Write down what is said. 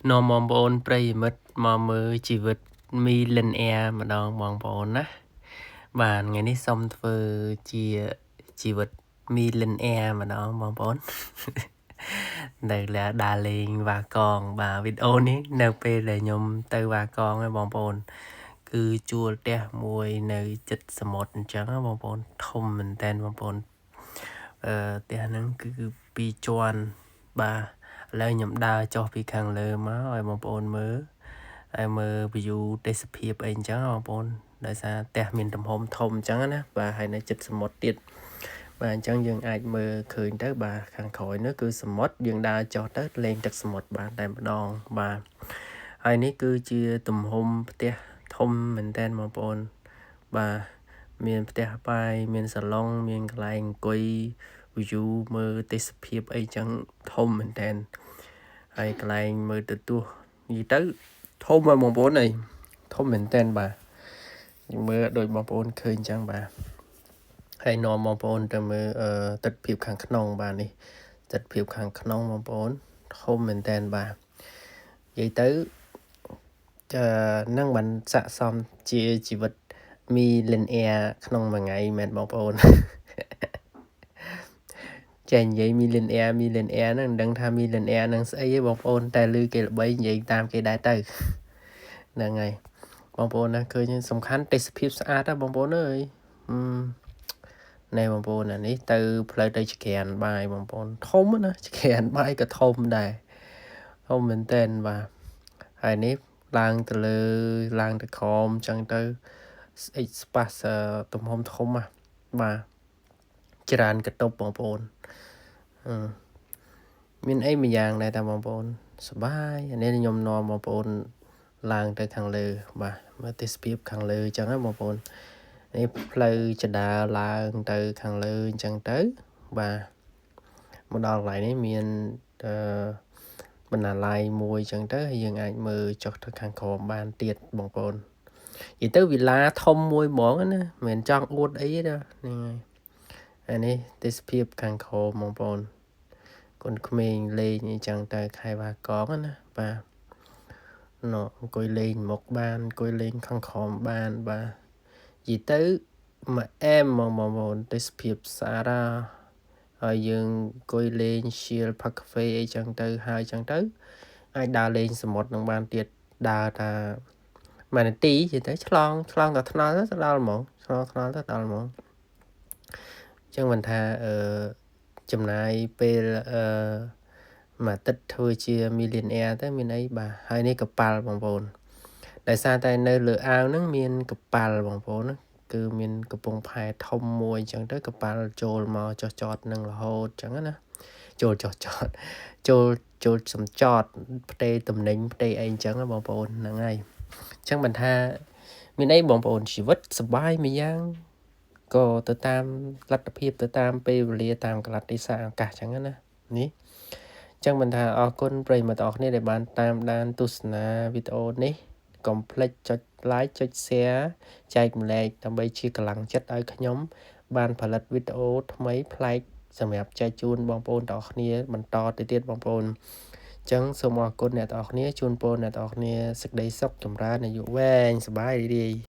នាំបងប្អូនប្រិយមិត្តមកមើលជីវិត millionaire ម្ដងបងប្អូនណាបាទថ្ងៃនេះសូមធ្វើជាជីវិត millionaire ម្ដងបងប្អូននៅលើដើរលេងវ៉ាកងបាទវីដេអូនេះនៅពេលដែលខ្ញុំទៅវ៉ាកងហ្នឹងបងប្អូនគឺជួលផ្ទះមួយនៅចិត្តសមុទ្រអញ្ចឹងបងប្អូនធំមែនតើបងប្អូនអឺផ្ទះហ្នឹងគឺពីរជាន់បាទឥឡូវខ្ញុំដើរចុះពីខាងលើមកឲ្យបងប្អូនមើលហើយមើល view ទេសភាពអីអញ្ចឹងបងប្អូនដោយសារផ្ទះមានទំហំធំអញ្ចឹងណាបាទហើយនៅចិត្តសមុទ្រទៀតបាទអញ្ចឹងយើងអាចមើលឃើញទៅបាទខាងក្រោយនោះគឺសមុទ្រយើងដើរចុះទៅលេងទឹកសមុទ្របានតែម្ដងបាទហើយនេះគឺជាទំហំផ្ទះធំមែនតើបងប្អូនបាទមានផ្ទះបាយមានសាឡុងមានកន្លែងអង្គុយ view មើលទេសភាពអីចឹងធំមែនតើហើយកន្លែងមើលទៅទស្សន៍និយាយទៅធំហើយបងប្អូនអីធំមែនតើបាទមើលដូចបងប្អូនឃើញចឹងបាទហើយនាំបងប្អូនទៅមើលទស្សនភាពខាងក្នុងបាទនេះទស្សនភាពខាងក្នុងបងប្អូនធំមែនតើបាទនិយាយទៅនឹងបានស័ក្តិសមជាជីវិត millionaire ក្នុងមួយថ្ងៃមែនបងប្អូនចេះនិយាយ millionaire millionaire ហ្នឹងមិនដឹងថា millionaire ហ្នឹងស្អីទេបងប្អូនតែឮគេល្បីនិយាយតាមគេដែរទៅហ្នឹងហើយបងប្អូនណាឃើញសំខាន់ទេសភាពស្អាតណាបងប្អូនអើយអឺណែបងប្អូនអានេះទៅផ្លូវទៅចក្រានបាយបងប្អូនធំណាចក្រានបាយក៏ធំដែរធំមែនតើបាទហើយនេះឡើងទៅលើឡើងទៅក្រោមអញ្ចឹងទៅស្អិចស្ប៉ាសទំហំធំណាបាទច្រើនកតុបបងប្អូនអឺមានអីមួយយ៉ាងដែរតាបងប្អូនសបាយអានេះខ្ញុំនាំបងប្អូនឡើងទៅខាងលើបាទមើលទេសភាពខាងលើអញ្ចឹងណាបងប្អូននេះផ្លូវចដាឡើងទៅខាងលើអញ្ចឹងទៅបាទមកដល់កន្លែងនេះមានអឺបណ្ណាល័យមួយអញ្ចឹងទៅហើយយើងអាចមើលចុះទៅខាងក្រោមបានទៀតបងប្អូននិយាយទៅវិឡាធំមួយហ្មងណាមិនចង់អួតអីទេហ្នឹងហើយអានេះទេសភាពខាងក្រោមបងប្អូនកូនក្មេងលេងអីចឹងទៅខែវ៉ាកងណាបាទណ៎អង្គុយលេងមុខបានអង្គុយលេងខាងក្រោមបានបាទនិយាយទៅមកអែមហ្មងបងប្អូនទេសភាពស្អាតហើយយើងអង្គុយលេង chill ផឹកកាហ្វេអីចឹងទៅហើយចឹងទៅអាចដើរលេងសមុទ្រនឹងបានទៀតដើរតាមួយនាទីនិយាយទៅឆ្លងឆ្លងតែថ្នល់ទៅដល់ហ្មងឆ្លងថ្នល់ទៅដល់ហ្មងអញ្ចឹងមិនថាអឺចំណាយពេលអឺមួយអាទិត្យធ្វើជា millionaire ទៅមានអីបាទហើយនេះកប៉ាល់បងប្អូនដោយសារតែនៅលើអាវហ្នឹងមានកប៉ាល់បងប្អូនណាគឺមានកំពង់ផែធំមួយអញ្ចឹងទៅកប៉ាល់ចូលមកចុះចតនឹងរហូតអញ្ចឹងណាចូលចុះចតចូលចូលសំចតផ្ទេតំណែងផ្ទេអីអញ្ចឹងបងប្អូនហ្នឹងហើយអញ្ចឹងមិនថាមានអីបងប្អូនជីវិតសប្បាយមួយយ៉ាងក៏ទៅតាមលទ្ធភាពទៅតាមពេលវេលាតាមកលៈទេសៈឱកាសអញ្ចឹងណានេះអញ្ចឹងមិនថាអរគុណប្រិយមិត្តទាំងអស់គ្នាដែលបានតាមដានទស្សនាវីដេអូនេះកុំភ្លេចចុច like ចុច share ចែករំលែកដើម្បីជាកម្លាំងចិត្តឲ្យខ្ញុំបានផលិតវីដេអូថ្មីប្លែកសម្រាប់ចែកជូនបងប្អូនទាំងអស់គ្នាបន្តទៅទៀតបងប្អូនអញ្ចឹងសូមអរគុណអ្នកទាំងអស់គ្នាជូនពរអ្នកទាំងអស់គ្នាសេចក្តីសុខចម្រើនអាយុវែងសប្បាយរីករាយ។